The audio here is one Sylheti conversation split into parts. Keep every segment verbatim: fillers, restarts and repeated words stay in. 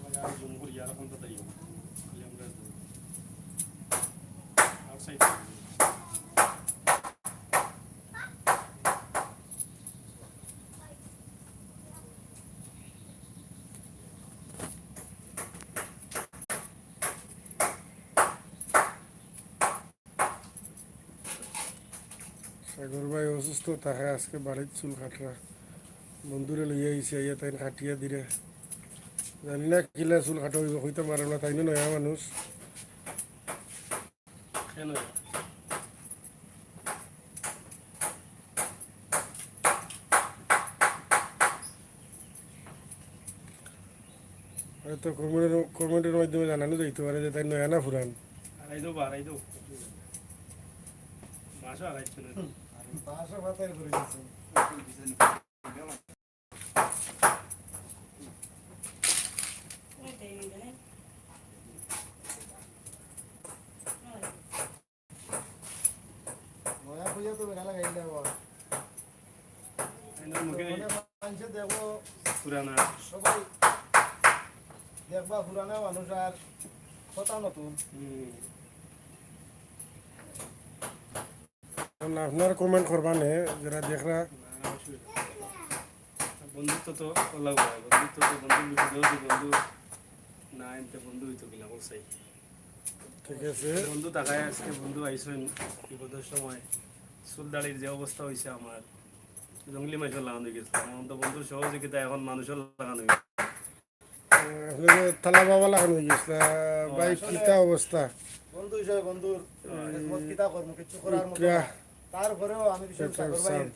আমরা আর জুম করি, আর এখন তো তাই হবে। খালি আমরা আউটসাইড। সাগর ভাই অসুস্থ, তাকে আজকে বাড়িত চুল কাটরা। বন্ধুরে লইয়া আইছে, আইয়া তাইন কাটিয়া দিরা। জানি না কিলা চুল কাটা অইবো, কইতাম পারলাম না, তাইনও নয়া মানুষ। কেন? হয়তো কমেন্টের, কমেন্টের মাধ্যমে জানানো যাইতে পারে যে তাই নয়া না পুরান। আড়াই দেবো, আড়াই দেবো। বাসা আড়াই ছিল। বাসা মাথায় করে দিচ্ছে। নয়া খুঁজে তো বেড়া লাগাই দেবো। এনে মুখে মানে মানুষে দেখবো পুরানা। সবাই দেখবা পুরানা মানুষ আর কথা নতুন। হুম। এখন আপনার কমেন্ট করবা নে, যারা দেখরা। না, না, অসুবিধা নেই। বন্ধুত্ব তো অলাগ অয়, বন্ধুত্ব তো বন্ধুর বিপদে অয়, বন্ধু না আনতে বন্ধু হইতো কিনা বলছাই। ঠিক আছে। বন্ধু তাকায় আজকে বন্ধু আইসেন বিপদের সময়। চুল দাড়ির যে অবস্থা হইছে আমার, জঙ্গলি মানুষের লাগানো হয়ে গেছে। এখন তো বন্ধুর সহযোগিতা এখন মানুষের লাগানো হয়ে গেছে। আহ, আপনাদের থালা বাবা লাগানো হয়ে গেছে। আহ, ও, ভাই, আসলে কিতা অবস্থা? বন্ধু হিসাবে বন্ধুর, আহ, খেদমত কিতা করবো, কিচ্ছু করার মতো না। তারপরেও আমি কিছু সাগর ভাইয়ের,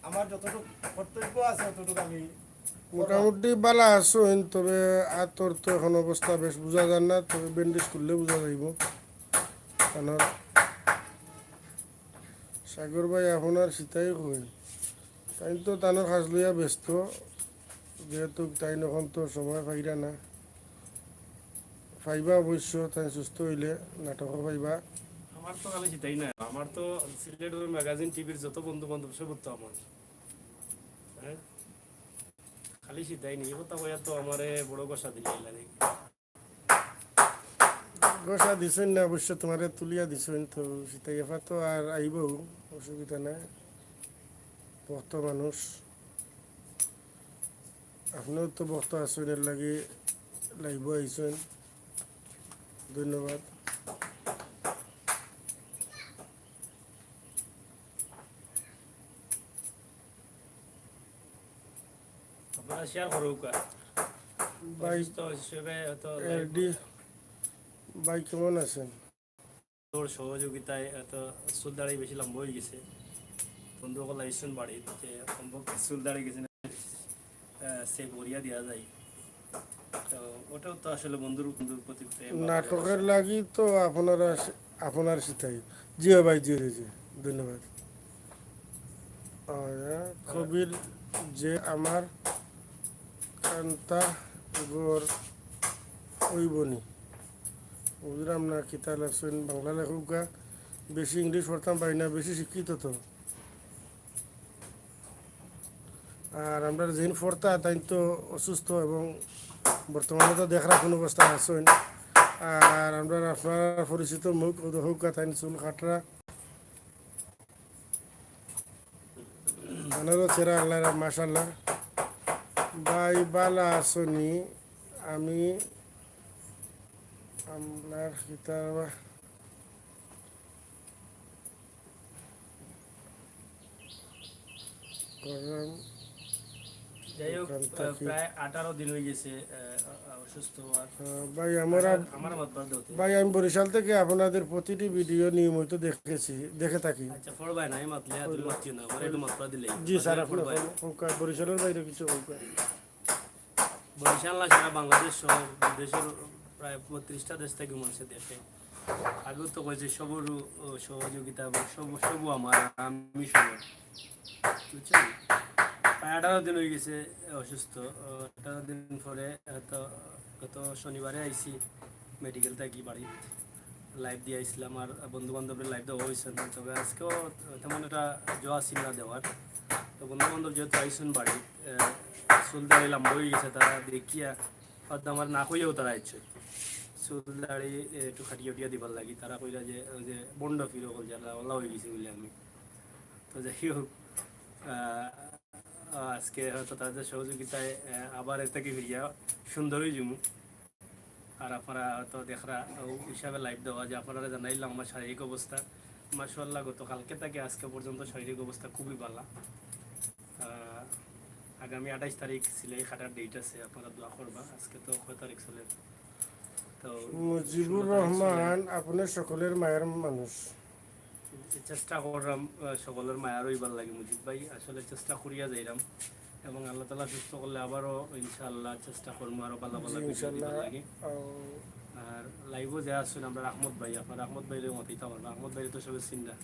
আমার যতটুকু কর্তব্য আছে, ততটুকু আমি করলাম। মোটামুটি বালা আছইন, তবে আতর তো এখন অবস্থা বেশ বুঝা যার না, তবে ব্যান্ডেজ করলে বুঝা যাইব। কারণ সাগর ভাই, আপনার সিতাই কই? তাইন তো তানর কাজ লইয়া ব্যস্ত, যেহেতু তাইন এখন তো সময় পাইরা না। পাইবা অবশ্য, তাইন সুস্থ হইলে নাটকও পাইবা। আমার তো খালি সিতাই না, আমার তো সিলেটের ম্যাগাজিন, টিভির যত বন্ধু বান্ধব সব তো আমার। হ্যাঁ, খালি সিতাই নেই, কথা কইয়া তো আমারে বড় গোসা দিলে লাগে। গোসা দিছইন না অবশ্য, তোমারে তুলিয়া দিছইন, তো সিতাই এফা তো আর আইবো, অসুবিধা নাই। ভক্ত মানুষ, আপনিও তো ভক্ত আছইন, এর লাগি লাইভও আইছইন। ধন্যবাদ। আপনারা শেয়ার করুক। ভাই, অসুস্থ হিসেবে হয়তো এডি ভাই কেমন আছেন? তোর সহযোগিতায় এত চুল দাড়ি বেশি লম্বা হয়ে গেছে। বন্ধু সকল আইসুন বাড়িতে, কমপক্ষে চুল দাড়ি গেছে না, আহ, সে বরিয়া দেওয়া যায়। তো ওটাও তো আসলে বন্ধুর, বন্ধুর প্রতি প্রেম বা নাটকের ভালোবাসা। লাগি তো আপনারা সে-, আপনার সিতাই। জি ভাই, জি, জি, জি। ধন্যবাদ। আহ, কবির যে আমার কান্তা গর ওই বনি। বুঝলাম না, কিতা লেখছেন, বাংলা লেখুকা। বেশি ইংলিশ পড়তাম পারি না, বেশি শিক্ষিত তো। আর আমরা যেইন ফর্তা, তাইন তো অসুস্থ এবং বর্তমানে তো দেখরা কোন অবস্থা আছইন। আর আমরা আপনার পরিচিত মুখ, ও তো হউকা, তাইন চুল কাটরা। তানরও চেহারা আল্লাহ, মাশাআল্লাহ। ভাই, বালা আছনি? আমি আমরার কিতাবা করলাম। যাই হোক, ওখান আহ, থাকি। প্রায় আঠারো দিন হয়ে গেছে, আহ, আহ, অসুস্থ হওয়ার। আহ, ভাই, আমার আমার, আব-, আমার মাতবার দাও তো। ভাই, আমি বরিশাল থেকে আপনাদের প্রতিটি ভিডিও নিয়মিত দেখেছি, দেখে থাকি। আচ্ছা, ফড় ভাই নাই মাতলে, আর তুমি মাতিও না, আমার একটু মাতবার দিলে। জি, স্যার, আপনি ফড় ভাই। কউকা, বরিশালের বাইরে কিছু কউকা। বরিশাল না, সারা বাংলাদেশ সহ দেশের প্রায় বত্রিশটা দেশ থেকে মানুষে দেখে। আগেও তো কইছে সবর, ও, সহযোগিতা এবং সব, সবু আমার, আমি সবর। বুঝছেন? প্রায় আঠারো দিন হয়ে গেছে অসুস্থ। ও, আঠারো দিন পরে হয়তো গত শনিবারে আইছি মেডিকেল থাকি বাড়ি। লাইভ দিয়ে আইছিলাম আর বন্ধু বান্ধবরা লাইভ দেওয়া হয়েছে না। তবে আজকেও তেমন একটা জোয়া ছিল না দেওয়ার। তো বন্ধু বান্ধব যেহেতু আইসুন বাড়ি, আহ, চুল দাড়ি লম্বা অই গেছে, তারা দেখিয়া হয়তো আমার না কইয়াও তারা আইছে। চুল দাড়ি একটু কাটিয়া উটিয়া দিবার লাগি। তারা কইরা যে, ওই যে ভন্ড ফির অকল যারা, ওলা অই গেছে বলে আমি। তো যাই হোক, আহ, আজকে হয়তো তাদের সহযোগিতায়, আহ, আবার এর থাকি ফিরিয়া সুন্দর অই যাইমু। আর আপনারা হয়তো দেখরা ও হিসাবে live দেওয়া যে আপনারা জানাইলাম আমার শারীরিক অবস্থা। মাশাআল্লাহ, গতকালকে থাকি আজকে পর্যন্ত শারীরিক অবস্থা খুবই ভালা। আহ, আগামী আঠাইশ তারিখ সিলাই কাটার date আছে, আপনারা দোয়া করবা। আজকে তো কয় তারিখ চলে? তো মুজিবুর ষোলো তারিখ চলে। রহমান, আপনি সকলের মায়ের মানুষ। চেষ্টা করলাম, আহ, সকলের মায়ার অইবার লাগি মুজিব ভাই, আসলে চেষ্টা করিয়া যাইলাম এবং আল্লাহ তাআলা সুস্থ করলে আবারও ইনশাআল্লাহ চেষ্টা করমু আরো ভালা ভালা জি, video দিবার ইনশাআল্লাহ। লাগি। আহ, আর live-ও যে আছেন আমরা আহমদ ভাই, আপনার আহমদ ভাইরে মাতিতাম পারবা, আহমদ ভাইরে তো সবে চিনরা।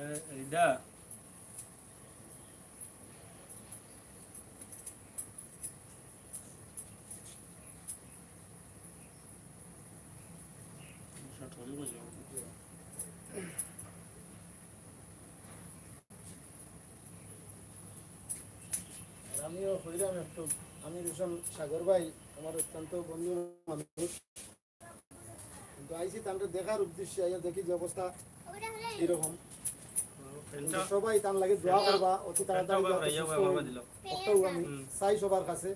এ, রিদা। আর আমিও কইলাম একটু, আমির হোসেন সাগর ভাই আমার অত্যন্ত বন্ধু মানুষ, কিন্তু আইছি তানরে দেখার উদ্দেশ্যে, আইয়া দেখি যে অবস্থা এরকম। কিন্তু সবাই তান লাগি দোয়া করবা, অতি তাড়াতাড়ি যাতে সুস্থ হই। অতটাও আমি চাই সবার কাছে।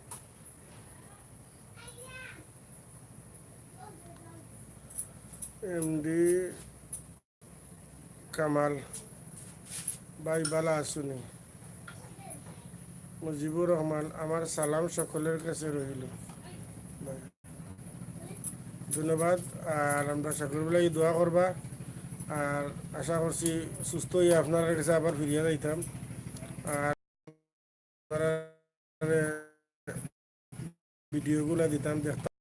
এমডি কামাল ভাই, ভালা আছুনি? মুজিবুর রহমান, আমার সালাম সকলের কাছে রইল। ভাই, ধন্যবাদ। আর আমরা সকলে দোয়া করবা, আর আশা করছি সুস্থ হইয়া আপনার কাছে আবার ফিরিয়া যাইতাম। আর আপনারা video গুলা দিতাম, দেখতাম।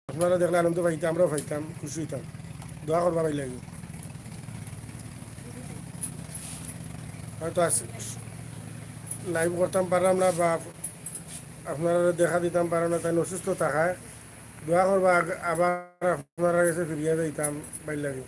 আপনারা দেখলে আনন্দ পাইতাম, আমরাও পাইতাম, খুশি হইতাম। দোয়া করবা ভাই লাগি। হয়তো আজ live করতাম পারলাম না বা আপনারা দেখা দিতাম পারলাম না, তাই অসুস্থ থাকায় দোয়া করবা আগ-, আবার আপনারা কাছে ফিরিয়া যাইতাম ভাই লাগি।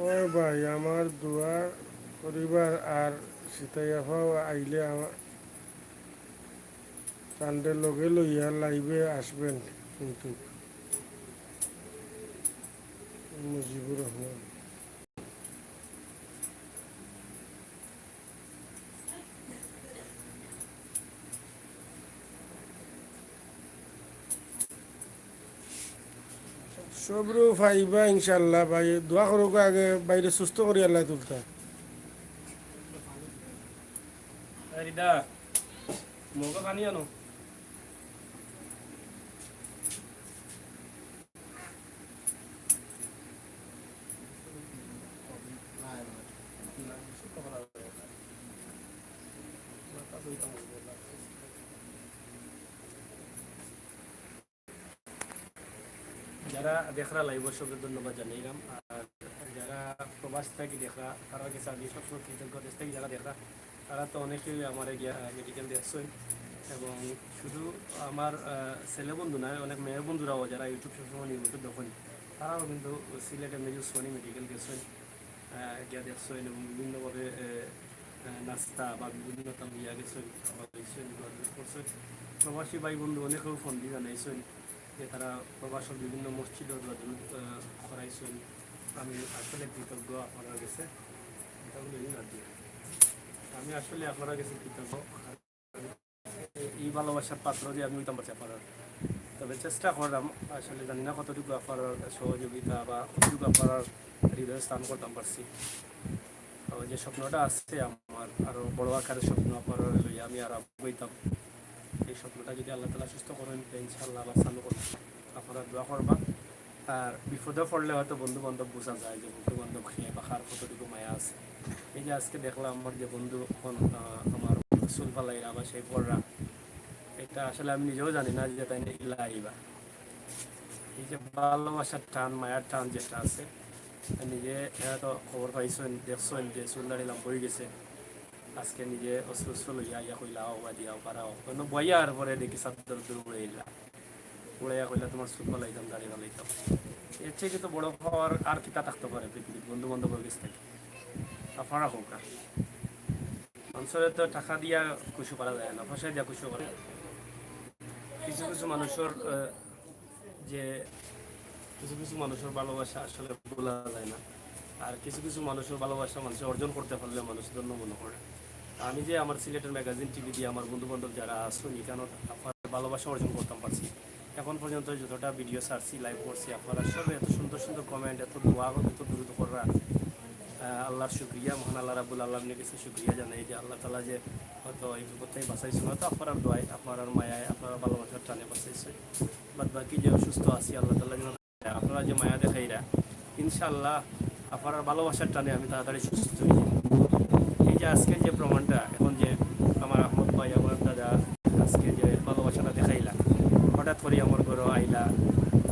ও ভাই, আমার দোয়া করিবার আর সিতাই আফাও আইলে আমা-, তানরে লগে লইয়া live-এ আসবেন কিন্তু। মুজিবুর রহমান। সবরু পাইবা ইনশাআল্লাহ ভাই, দোয়া করুক আগে ভাইরে সুস্থ করি আল্লাহ তুলতা। রিদা, মগে পানি আনো। যারা দেখরা live-ও সবরে ধন্যবাদ জানাইলাম। আর যারা প্রবাস থাকি দেখরা, তারার গেছে আমি সবসময় কৃতজ্ঞ। দেশ থাকি যারা দেখরা, তারা তো অনেকেই আমারে গিয়া, আহ, মেডিকেল দেখছইন। এবং শুধু আমার, আহ, ছেলে বন্ধু নায়, অনেক মেয়ে বন্ধুরাও যারা YouTube সবসময় নিয়মিত দেখইন, তারাও কিন্তু সিলেটে মেজর সোহানী মেডিকেল গেছইন। আহ, গিয়া দেখছইন এবং বিভিন্নভাবে, আহ, আহ, নাস্তা বা বিভিন্ন তাম দিয়া গেছইন, খাওয়া দাওয়া করছইন, দোয়া দুরুদ করছইন। প্রবাসী ভাই বন্ধু অনেকেও ফোন দিয়া জানাইছইন যে তারা প্রবাসর বিভিন্ন মসজিদর দোয়া দুরুদ, আহ, করাইছইন। আমি আসলে কৃতজ্ঞ আপনারার গেছে। আমি আসলে আপনারার গেছে কৃতজ্ঞ। এই ভালোবাসার পাত্র যে আমি অইতাম পারছি আপনারার। তবে চেষ্টা করলাম, আসলে জানি না কতটুকু আপনারার সহযোগিতা বা কতটুকু আপনারার হৃদয়ে স্থান করতাম পারছি। তবে যে স্বপ্নটা আছে আমার, আরো বড় আকারের স্বপ্ন আপনারারে লইয়া আমি আর আগাইতাম। এই স্বপ্নটা যদি আল্লাহ তাআলা সুস্থ করেন, তো ইনশাআল্লাহ আবার চালু করব। আপনারা দোয়া করবা। আর বিপদে পড়লে হয়তো বন্ধু বান্ধব বুঝা যায় যে বন্ধু বান্ধব কে বা কার কতটুকু মায়া আছে। এই যে আজকে দেখলাম আমার যে বন্ধু, এখন, আহ, আমার চুল ফালাইরা বা সেই পড়রা, এটা আসলে আমি নিজেও জানি না যে তাই না ইলা আইবা। এই যে ভালোবাসার টান, মায়ার টান যেটা আছে, নিজে এরা তো খবর পাইছইন, দেখছইন যে চুল দাড়ি লম্বা অই গেছে। আজকে নিজে অস্ত্র অস্ত্র লইয়া আইয়া কইলা, "আও বাদি আও, পারাও।" অন্য বইয়া আর পরে দেখি চাদর উড়ে আইলা। উড়াইয়া কইলা, "তোমার চুল ফালাইতাম, দাড়ি ফালাইতাম।" এর থেকে তো বড় পাওয়ার আর কিতা থাকতে পারে পৃথিবীত, বন্ধু বান্ধবর গেছ থাকি? আপনারা কউক্কা। মানুষরে তো টাকা দিয়া খুশি করা যায় না, পয়সা দিয়া খুশি করে। কিছু কিছু মানুষর, আহ, যে কিছু কিছু মানুষর ভালোবাসা আসলে ভুলা যায় না। আর কিছু কিছু মানুষর ভালোবাসা মানুষে অর্জন করতে পারলে মানুষ ধন্য মনে করে। আমি যে আমার সিলেটের ম্যাগাজিন টিভি দিয়া আমার বন্ধু বান্ধব যারা আছইন, এখানো আপনার ভালোবাসা অর্জন করতাম পারছি। এখন পর্যন্ত যতটা ভিডিও ছাড়ছি, লাইভ করছি, আপনারা সবে এত সুন্দর সুন্দর কমেন্ট, এত দোয়া, এত দুরুদ কররা, আহ, আল্লাহর শুকরিয়া, মহান আল্লাহ রাব্বুল আলামিনের কাছে শুকরিয়া জানাই যে আল্লাহ তাআলা যে হয়তো এই বিপদ থাকি বাঁচাইছইন, হয়তো আপনারার দোয়ায়, আপনারার মায়ায়, আপনারার ভালোবাসার টানে বাঁচাইছইন। বাদ বাকি যে অসুস্থ আছি, আল্লাহ তাআলা যেন আপনারা যে মায়া দেখাইরা, ইনশাআল্লাহ আপনারার ভালোবাসার টানে আমি তাড়াতাড়ি সুস্থ অই যাই। এই যে আজকে যে প্রমাণটা, এখন যে আমার আহমদ ভাই, আমার দাদা আজকে যে ভালোবাসাটা দেখাইলা, হঠাৎ করি আমার ঘরো আইলা,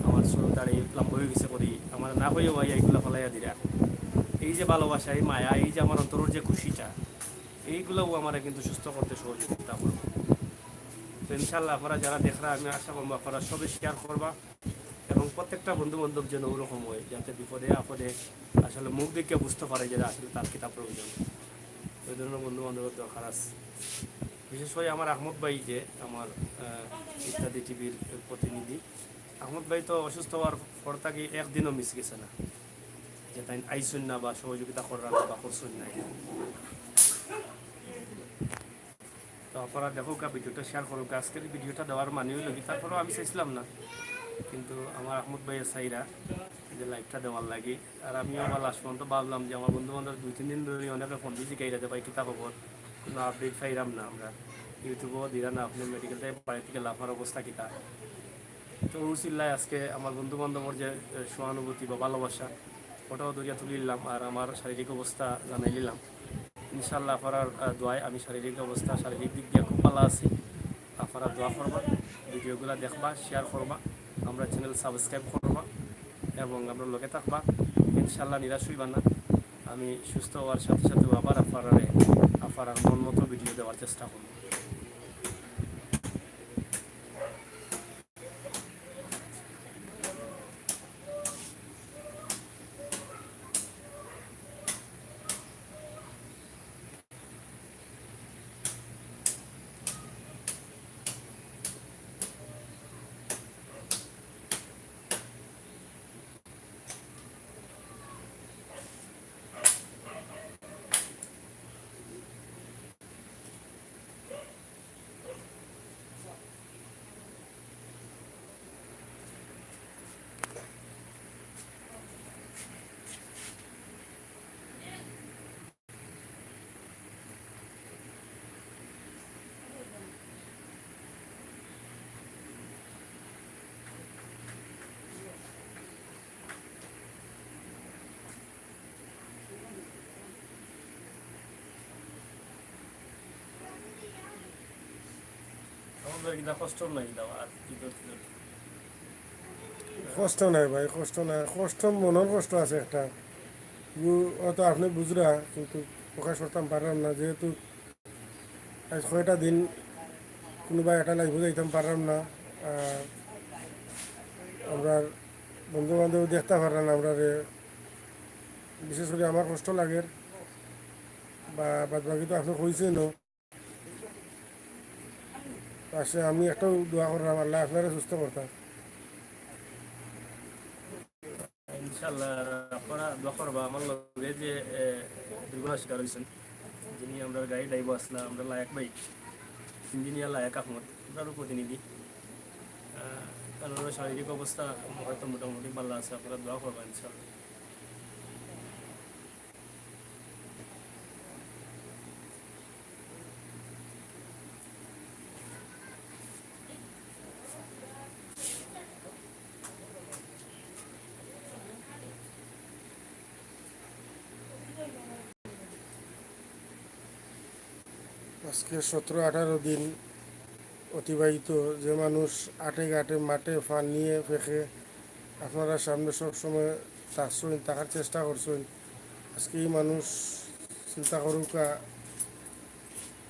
আমার চুল দাড়ি লম্বা অই গেছে করি, আমার না কইয়া ভাই এইগুলা ফালাইয়া দিরা। এই যে ভালোবাসা, এই মায়া, এই যে আমার অন্তরর যে খুশিটা, এইগুলাও আমারে কিন্তু সুস্থ করতে সহযোগিতা করবো। তো ইনশাআল্লাহ আপনারা যারা দেখরা, আমি আশা করবো আপনারা সবে শেয়ার করবা এবং প্রত্যেকটা বন্ধু বান্ধব যেন ওরকম হয়, যাতে বিপদে আপদে আসলে মুখ দেখিয়া বুঝতে পারে যে আসলে তার কিতা প্রয়োজন। ওই ধরনের বন্ধু বান্ধবের দরকার আছে। বিশেষ করে আমার আহমদ ভাই যে আমার, আহ, ইত্যাদি টিভির প্রতিনিধি, আহমদ ভাই তো অসুস্থ হওয়ার পর থাকি একদিনও মিস গেছে না, যে তাইন আইছইন না বা সহযোগিতা কররা না বা করছইন না। তো আপনারা দেখউক্কা, ভিডিওটা শেয়ার করউক্কা। আজকের ভিডিওটা দেওয়ার মানে অইলো কি, তারপরেও আমি চাইছিলাম না, কিন্তু আমার আহমদ ভাইয়ে চাইরা যে লাইভটা দেওয়ার লাগি। আর আমিও আবার লাস্ট পর্যন্ত ভাবলাম যে আমার বন্ধু বান্ধব দুই তিন দিন ধরি অনেকে ফোন দিয়া জিকাইরা যে ভাই কিতা খবর, কোনো আপডেট পাইরাম না আমরা, YouTube-ও দিরা না, আপনি মেডিকেল থাকি বাড়িত গেলা, আপনার অবস্থা কিতা? তো অউ চিল্লায় আজকে আমার বন্ধু বান্ধবর যে, এ, সহানুভূতি বা ভালোবাসা, ওটাও ধরিয়া তুলিলাম, আর আমার শারীরিক অবস্থা জানাইলিলাম। ইনশাআল্লাহ আপনারার, আহ, দোয়ায় আমি শারীরিক অবস্থা, শারীরিক দিক দিয়া খুব ভালা আছি। আপনারা দোয়া করবা, ভিডিওগুলা দেখবা, শেয়ার করবা, আমরার চ্যানেল সাবস্ক্রাইব করবা এবং আমরার লগে থাকবা। ইনশাআল্লাহ নিরাশ অইবা না। আমি সুস্থ হওয়ার সাথে সাথে আবার আপনারারে, আপনারার মন মতো ভিডিও দেওয়ার চেষ্টা করবো। আপনার কিতা কষ্ট নাই কিতা আর কি করতে? কষ্ট নাই ভাই, কষ্ট নাই, কষ্ট, মনর কষ্ট আছে একটা। ও, অত আপনে বুঝরা, কিন্তু প্রকাশ করতাম পারলাম না, যেহেতু আজ কয়টা দিন কোনোবা একটা live-ও যাইতাম পারলাম না। আর আমরার বন্ধু বান্ধব দেখতা পাররা না আমরারে, বিশেষ করি আমার কষ্ট লাগের, বা বাদ বাকি তো আপনে কইছেনও। পাশে আমি একটাও দোয়া করলাম, আল্লাহ আপনারে সুস্থ করতা। ইনশাআল্লাহ, আর আপনারা দোয়া করবা আমার লগে যে, এ, দুর্ঘটনার শিকার হইছেন, যিনি আমরার গাড়ি driver আসলা, আমরার লায়েক ভাই, ইঞ্জিনিয়ার লায়েক আহমদ, আমরারও প্রতিনিধি। আহ, তার শারীরিক অবস্থা হয়তো মোটামুটি ভালো আছে, আপনারা দোয়া করবা ইনশাআল্লাহ। আজকে সতেরো আঠারো দিন অতিবাহিত, যে মানুষ আটে ঘাটে মাঠে পানিয়ে ফেঁকে আপনারা সামনে সব সময় থাকছইন, থাকার চেষ্টা করছইন। আজকে এই মানুষ চিন্তা করুকা,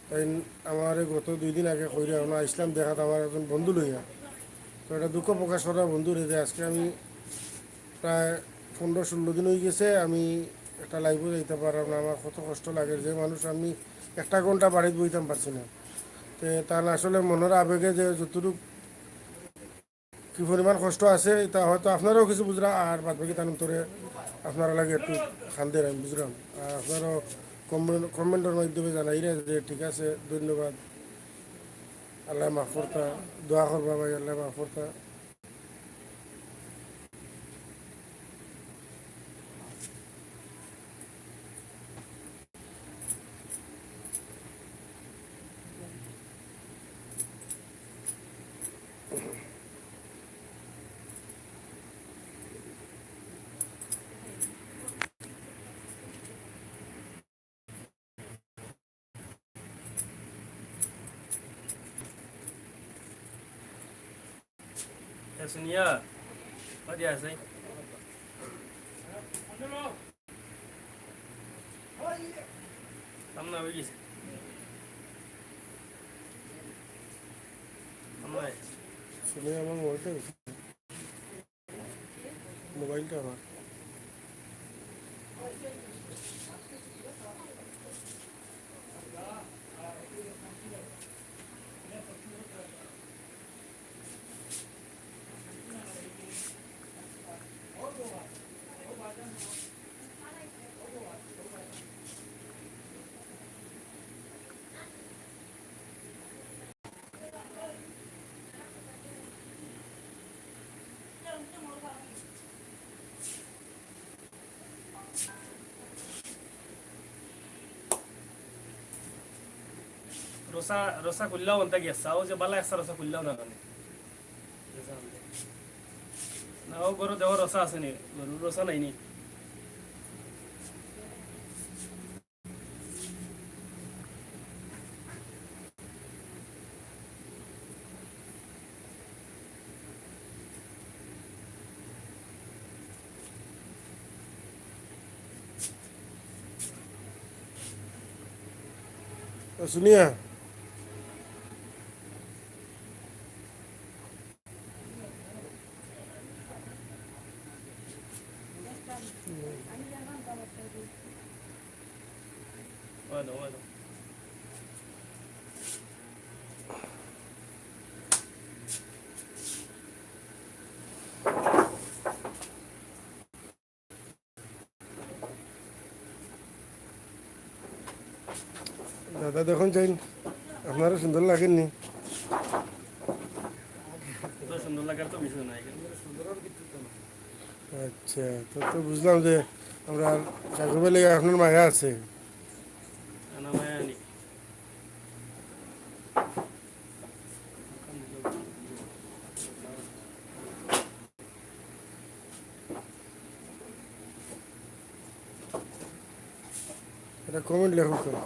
তাই আমারে গত দুই দিন আগে কইরা আমরা আইসলাম দেখাত আমার একজন বন্ধু লইয়া। তো এটা দুঃখ প্রকাশ করা বন্ধুরে যে আজকে আমি প্রায় পনেরো ষোলো দিন হয়ে গেছে আমি একটা live-ও যাইতে পারলাম না। আমার কত কষ্ট লাগে, যে মানুষ আমি একটা ঘন্টা বাড়িত বইতাম পারছি না। তে তার আসলে মনের আবেগে যে যতটুকু কি পরিমাণ কষ্ট আছে, এটা হয়তো আপনারাও কিছু বুঝরা, আর বাদ বাকি তার অন্তরে আপনারা লাগে একটু কান্দের, আমি বুঝলাম। আর আপনারাও comment, comment-র মাধ্যমে জানাইরা যে ঠিক আছে, ধন্যবাদ, আল্লাহ মাফ করতা, দোয়া করবা ভাই, আল্লাহ মাফ করতা। এ, শুনিয়া, বাদে আছে। সামনে হয়ে গেছে। সামনে। শুনিয়া আমার মোবাইলটা গেছে। মোবাইলটা আমার। রসা, রসা খুললাও অন্তা গেছা, ও যে বালা একসা রসা খুললাও না কেনে? না, ও গরু দেওয়া রসা আছে নি, গরুর রসা নাই নি। ও, শুনিয়া। দাদা, দেখুন চাইন, আপনারও সুন্দর লাগেননি? এত সুন্দর লাগার তো বিষয় নাই, কিন্তু সুন্দর আর কিছু তো না। আচ্ছা, তো, তো বুঝলাম যে আমরা সাকিব আলী আপনার মায়া আছে। না, না, মায়া নেই। এটা comment লেখো কেন?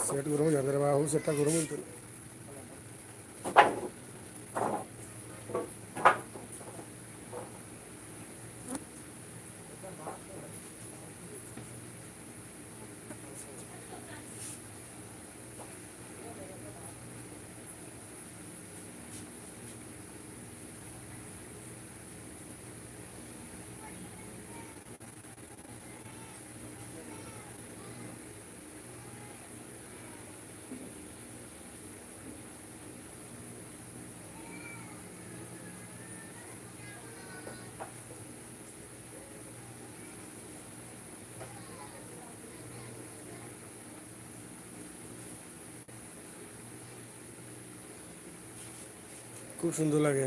সেট গরম অই যাবে রে বাবু, সেটটা গরম অইতো না। খুব সুন্দর লাগে।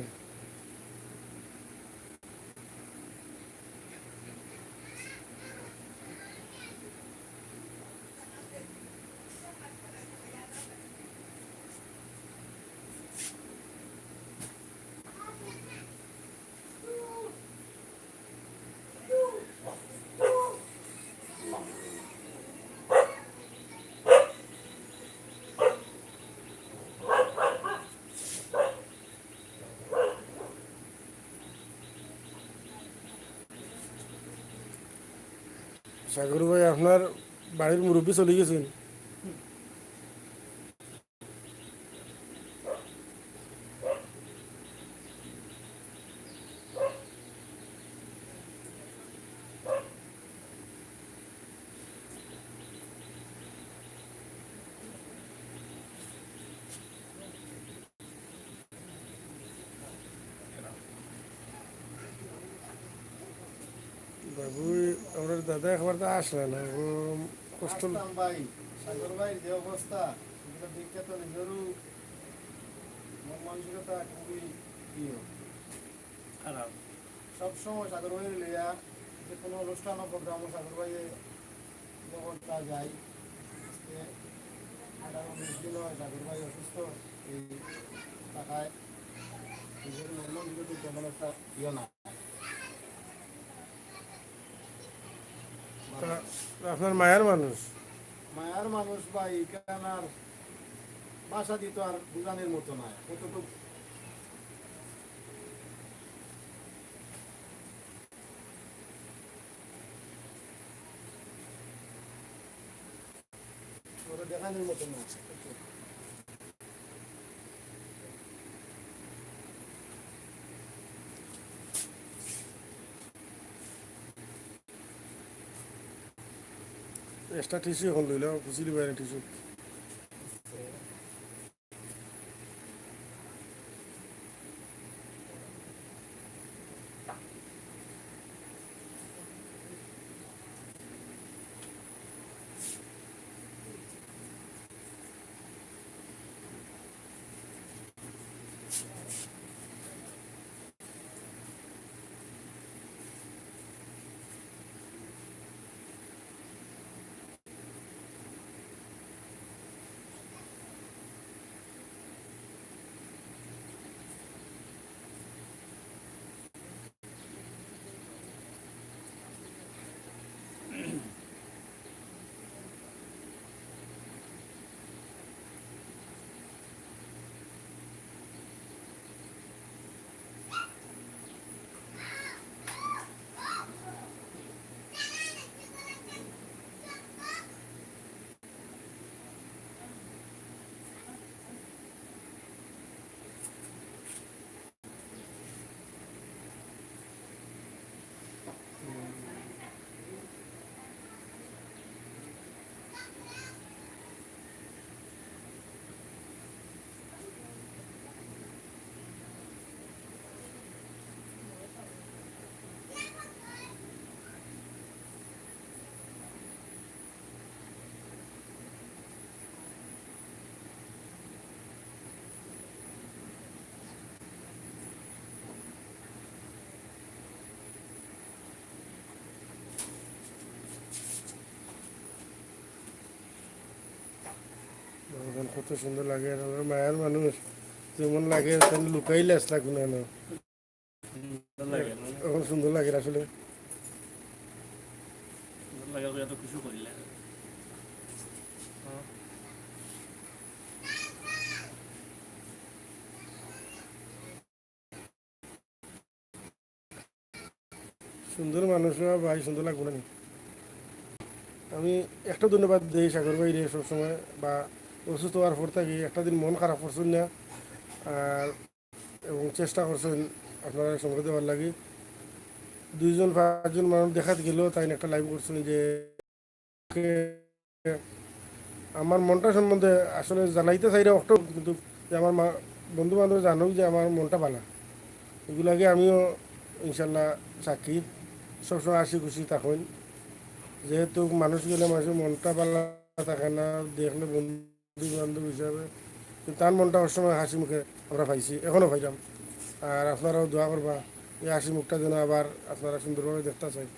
সাগর ভাই, আপনার বাড়ির মুরব্বি চলি গেছইন। বাবু, আমরার দাদা একবার তো আসলা না, ও কষ্ট। আসলাম ভাই, সাগর ভাইর যে অবস্থা, এগুলো দেখে তো নিজেরও মন মানসিকতা খুবই ইয়ে, খারাপ। সবসময় সাগর ভাই লইয়া যে কোনো অনুষ্ঠান ও প্রোগ্রামও সাগর ভাই যখন তা যাই, আজকে আঠারো উনিশ দিন হয় সাগর ভাই অসুস্থ, এই টাকায় নিজের মন মানসিকতা তেমন একটা ইয়ে না। তা আপনার মায়ার মানুষ। মায়ার মানুষ ভাই, এখান আর ভাষা দিত আর বুঝানোর মতো নয়, কতটুকু। ওরা দেখানোর মতো না। এক্সট্রা টিস্যু এখন লইলে খুশি দিবা টিস্যু। কত সুন্দর লাগে, আর আমার মায়ার মানুষ যেমন লাগে, তেমন লুকাইলে আসলা কোনো না। সুন্দর লাগে না? এখন সুন্দর লাগে আসলে। সুন্দর লাগে, এত কিছু করিলে। হ্যাঁ। সুন্দর মানুষ, ভাই, সুন্দর লাগবো না নি? আমি একটা ধন্যবাদ দেই সাগর ভাইরে সবসময়, বা অসুস্থ হওয়ার পর থাকি একটা দিন মন খারাপ করছইন না, আর এবং চেষ্টা করছইন আপনারারে সময় দেওয়ার লাগি। দুইজন পাঁচজন মানুষ দেখাত গেলেও তাইন একটা লাইভ করছইন যে আমার মনটা সম্বন্ধে আসলে জানাইতে চাইরা অত, কিন্তু যে আমার মা-, বন্ধু বান্ধব জানুক যে আমার মনটা ভালা, এগুলাগে আমিও ইনশাল্লাহ সাক্ষী। সবসময় হাসি খুশি থাকইন, যেহেতু মানুষ গেলে মানুষের মনটা ভালা থাকে না, দেখলে বন্ধু বান্ধব হিসাবে, কিন্তু তার মনটা সবসময় হাসি মুখে আমরা পাইছি, এখনো পাইলাম। আর আপনারাও দোয়া করবা, এই হাসি মুখটা যেন আবার আপনারা সুন্দরভাবে দেখতা চাই।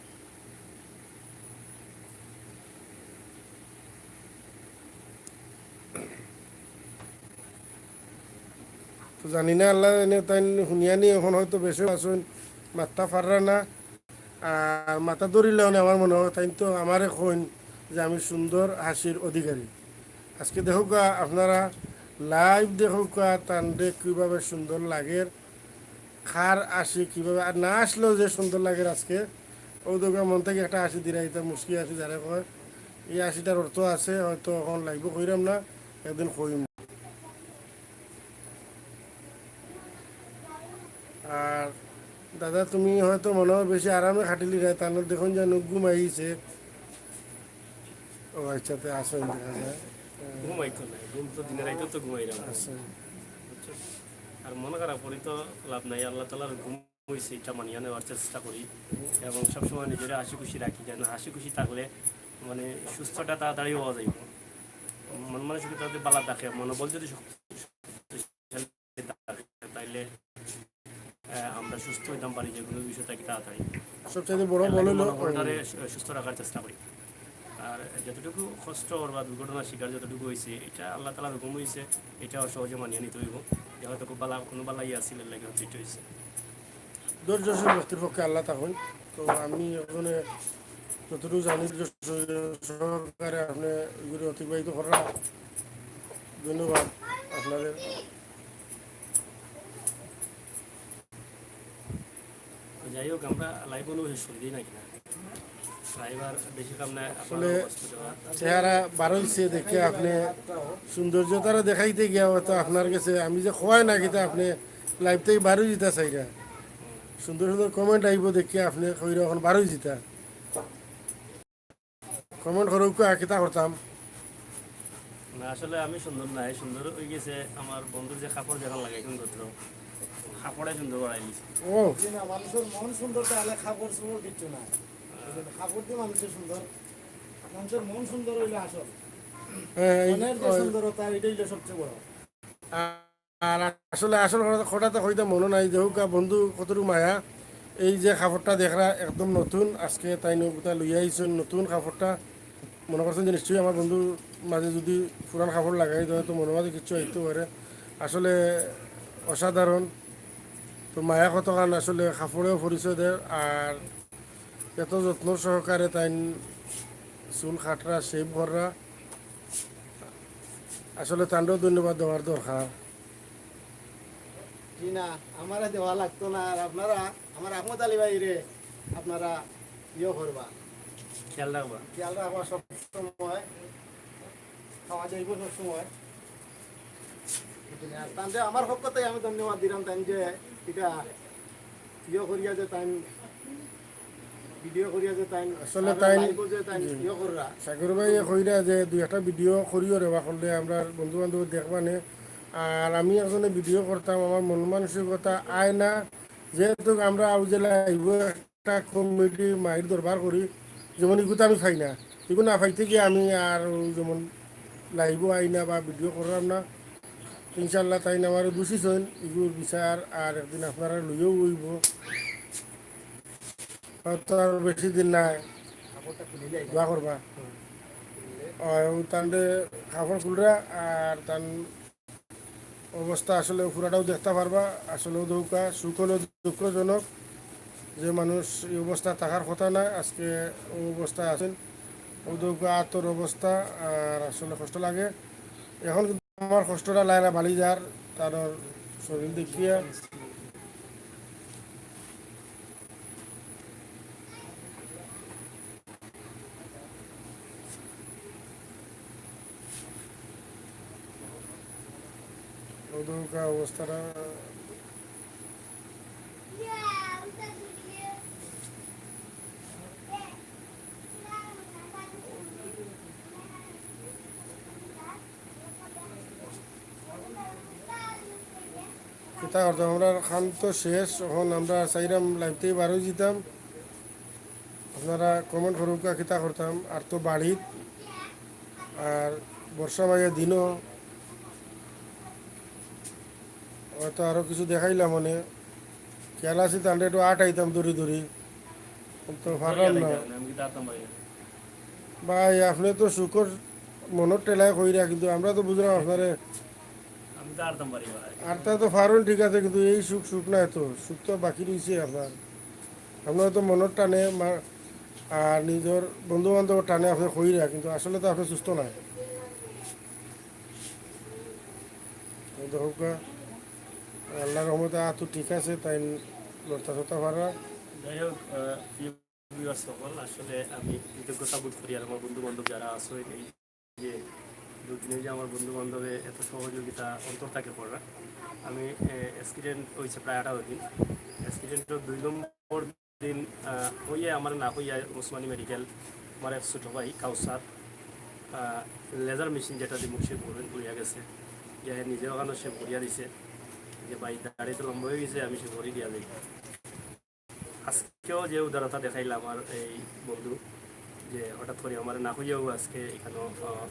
তো জানি না, আল্লাহ এনে তাইন হুনিয়ানি এখন হয়তো বেশি আছইন, মাততা পাররা না। আর মাথা ধরিলে মানে আমার মনে হয় তাইন তো আমারে কইন যে আমি সুন্দর হাসির অধিকারী। আজকে দেখউক্কা আপনারা, লাইভ দেখউক্কা, তানরে কিভাবে সুন্দর লাগের, কার হাসি কিভাবে, আর না আসলেও যে সুন্দর লাগের আজকে। ও দেখউক্কা মন থাকি একটা হাসি দিরা, এটা মুস্কি হাসি যারে কয়, এই হাসিটার অর্থ আছে, হয়তো এখন লাইভও কইরাম না, একদিন কইমু। আর দাদা, তুমি হয়তো মনে হয় বেশি আরামে খাটিলিরায়, তানর দেখইন যেন ঘুম আইছে। ও আচ্ছা, তে আসইন দেখা যায়। ঘুম আইতো না, ঘুম তো দিনে রাইতো তো ঘুমাইরাম। আচ্ছা। বুঝছো? আর মন খারাপ করি তো লাভ নাই, আল্লাহ তাআলার হুকুম অইছে, এটা মানিয়া নেওয়ার চেষ্টা করি এবং সবসময় নিজেরে হাসি খুশি রাখি, যেন হাসি খুশি থাকলে মানে সুস্থটা তাড়াতাড়ি হওয়া যাইব। মন মানসিকতা যদি ভালা থাকে, মনোবল যদি শক্তি তাইলে, আহ, আমরা সুস্থ হইতাম পারি যে কোনো বিষয় থাকি তাড়াতাড়ি। সবচেয়ে বড় এর বল লাগি হলো মনোবলটারে সু-, সুস্থ রাখার চেষ্টা করি। আর যতটুকু কষ্ট বা দুর্ঘটনার শিকার যতটুকু হইছে, এটা আল্লাহ তাআলার হুকুম হইছে, এটা সহজে মানিয়ে নিতে হইব। যে হয়তো খুব ভালা, কোনো ভালাই আছিল, এর লাগি হয়তো এটা হইছে। ধৈর্যশীল ব্যক্তির পক্ষে আল্লাহ তখন। তো আমি ওখানে যতটুকু জানি, ধৈর্য সহকারে আপনি এগুলি অতিবাহিত করা। ধন্যবাদ আপনাদের। তো যাই হোক, আমরা লাইভ অনু শেষ করে দিই নাকি না? লাইভ আর বেশি কাম না, আসলে আপনারাও কষ্ট দেওয়া। চেহারা বারইছে দেখে আপনি সৌন্দর্যতারা দেখাইতে গিয়া হয়তো আপনার গেছে আমি যে খোয়াই না কিতা আপনি লাইভ থাকি বারই যিতা চাইরা। সুন্দর সুন্দর কমেন্ট আইব দেখে আপনি কইরা এখন বারই যিতা। কমেন্ট করউক্কা, কিতা করতাম? না, আসলে আমি সুন্দর নাই, সুন্দর হয়ে গেছে আমার বন্ধুর যে কাপড় যেখান লাগাই সুন্দর তো, কাপড়ে সুন্দর বাড়াই দিছে। ও। জি না, মানুষের মন সুন্দর তাহলে কাপড় চোপড় কিচ্ছু না। এই যে কাপড় দিয়ে মানুষের সুন্দর, মানুষের মন সুন্দর হইলে আসল। হ্যাঁ, এই মনের যে ওই সুন্দরতা, এটাই হইলো সবচেয়ে বড়। আর আসলে আসল কথা, কথাটা কইতে মনো নাই, যে হোক, বন্ধু কতটুকু মায়া। এই যে কাপড়টা দেখরা একদম নতুন, আজকে তাইন অগুটা লইয়া আইছইন নতুন কাপড়টা। মনে করছইন যে নিশ্চয়ই আমার বন্ধুর মাঝে যদি পুরান কাপড় লাগাই, তাহলে তো মনের মাঝে কিছু আইতে পারে। আসলে অসাধারণ। তো মায়া কতখান আসলে কাপড়েও পরিচয় দেয়, আর এত যত্ন সহকারে তাইন চুল কাটরা, শেভ কররা। আসলে তানরেও ধন্যবাদ দেওয়ার দরকার। জি না, আমারে দেওয়া লাগতো না। আর আপনারা আমার আহমদ আলী ভাইরে আপনারা ইয়ে করবা, খেয়াল রাখবা। খেয়াল রাখবা সব সময়, খাওয়া যাইব সব সময়। আর তানরে আমার পক্ষ থেকে আমি ধন্যবাদ দিলাম, তাইন যে এটা ইয়ে করিয়া যে তাইন ভিডিও করিয়া যে তাইন আসলে আমরা তাইন, লাইভও যে তাইন জি। ইয়ে কররা। সাগর ভাই কইরা যে দুই একটা ভিডিও করিও রে বা করলে আমরা বন্ধু বান্ধব দেখবা নে। আর আমি একজনে ভিডিও করতাম, আমার মন মানসিকতা আয় না, যেহেতু আমরা আউ যে লাইভও একটা কমেডি মাইর দরবার করি, যেমন ইগুতা আমি পাই না, ইগু না পাইতে গিয়া আমি আর ওই যেমন লাইভও আই না বা ভিডিও করলাম না। ইনশাল্লাহ তাইন আমারে দুষিছইন, ইগুর বিচার আর একদিন আপনারা লইয়াও অইব। হয়তো আর বেশি দিন নাই, দোয়া করবা। আর তানরে কাপড় খুলরা আর তান অবস্থা আসলে পুরাটাও দেখতা পারবা। আসলে অউ দেখউক্কা সুখ হলো দুঃখজনক, যে মানুষ এই অবস্থা থাকার কথা না, আজকে অউ অবস্থা আছইন, অউ দেখউক্কা আতর অবস্থা, আর আসলে কষ্ট লাগে। এখন কিন্তু আমার কষ্টটা লাইলা বালি যার, তার শরীর দেখিয়া। দেখউক্কা অবস্থাটা। কিতা করতাম, আমরার কাম তো শেষ, অখন আমরা চাইরাম live থাকি বারই যিতাম। আপনারা comment করউক্কা কিতা করতাম, আর তো বাড়িত, আর বর্ষা মাইয়া দিনও, হয়তো আরো কিছু দেখাইলাম মানে, খেয়াল আছে তানরে একটু আটাইতাম দৌড়ি দৌড়ি, তো পারলাম না। আমি কিতা করতাম ভাই? ভাই, আপনে তো সুখর মনর ঠেলায় কইরা, কিন্তু আমরা তো বুঝরাম আপনারে। আমি তো আরতাম পারি ভাই। আরতা তো পারইন, ঠিক আছে, কিন্তু এই সুখ, সুখ নায় তো, সুখ তো বাকি রইছে আপনার। আপনার তো মনর টানে মা-, আর নিজর বন্ধু বান্ধবর টানে আপনে কইরা, কিন্তু আসলে তো আপনে সুস্থ নায়। এই দেখউক্কা, আল্লার রহমতে আতো ঠিক আছে, তাইন লড়তা চড়তা পাররা। যাই হোক, আহ, প্রিয় viewers সকল, আসলে আমি কৃতজ্ঞতা বোধ করি আর আমার বন্ধু বান্ধব যারা আছো, এই যে দুদিনে যে আমার বন্ধু বান্ধবে এত সহযোগিতা অন্তর থাকি কররা। আমি, এ, accident অইছে প্রায় আঠারো দিন। Accident-র দুই নম্বর দিন, আহ, অইয়া আমার না অইয়া ওসমানী মেডিকেল, আমার এক ছোট ভাই কাউসার, আহ, laser machine যেটা দি মুখ সে ভরে-, ভরিয়া গেছে, যে নিজে ওখানে সে ভরিয়া দিছে, যে ভাই দাড়ি তো লম্বা অই গেছে, আমি সে ভরি দিয়া যাই। আজকেও যে উদারতা দেখাইলা আমার এই বন্ধু, যে হঠাৎ করি আমার না কইয়াও আজকে এখানে, আহ,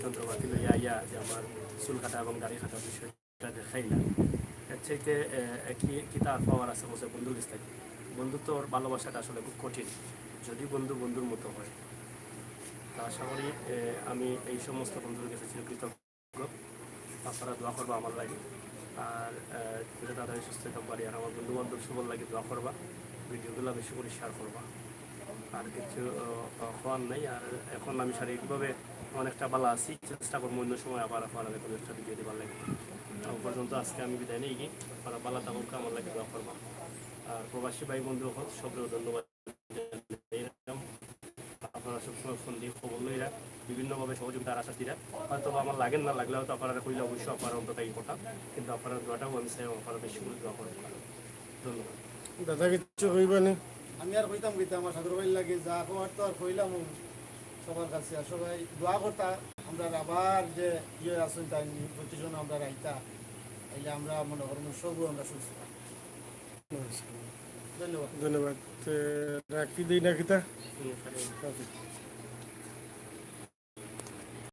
যন্ত্রপাতি লইয়া আইয়া যে আমার চুল কাটা এবং দাড়ি কাটার বিষয়টা দেখাইলা, এর চাইতে, আহ, কি, কিতা আর পাওয়ার আছে বলছে বন্ধুর কাছ থাকি? বন্ধুত্বর ভালোবাসাটা আসলে খুব কঠিন, যদি বন্ধু বন্ধুর মতো হয়। তো আশা করি, আহ, আমি এই সমস্ত বন্ধুর কাছে চিরকৃতজ্ঞ। আপনারা দোয়া করবা আমার লাগি। আর, আহ, যাতে তাড়াতাড়ি সুস্থ অইতাম পারি। আর আমার বন্ধু বান্ধব সবর লাগি দোয়া করবা। Video গুলা বেশি করি share করবা। আর কিছু, আহ, কওয়ার নাই। আর এখন আমি শারীরিকভাবে অনেকটা ভালা আছি। চেষ্টা করমু অন্য সময় আবার আপনারারে কোনো একটা video দিবার লাগি। তখন পর্যন্ত আজকে আমি বিদায় নেই কি, আপনারা ভালা থাকউক্কা, আমার লাগি দোয়া করবা। আর প্রবাসী ভাই বন্ধু সকল, সবরেও ধন্যবাদ। আপনারা সবসময় ফোন দিয়া খবর লইরা, বিভিন্নভাবে সহযোগিতার আশ্বাস দিরা। হয়তো বা আমার লাগের না, লাগলে হয়তো আপনারারে কইলে অবশ্যই আপনারা অন্তত ই করতা, কিন্তু আপনারার দোয়াটাও আমি চাই, আপনারা বেশি করি দোয়া করবা। ধন্যবাদ। দাদা, কিচ্ছু কইবা নি? আমি আর কইতাম কিতা, আমার সাগর ভাইর লাগি যা কওয়ার তো আর কইলাম সবার কাছে। আর সবাই দোয়া করতা, আমরা আবার যে ইয়ে আছইন, তাইন প্রতিজন আমরা আইতা, আইলে আমরা মনে করমু সবউ আমরা সুস্থ। ধন্যবাদ। ধন্যবাদ। তে রাখি দেই না কিতা? হুম, রাখি। Okay।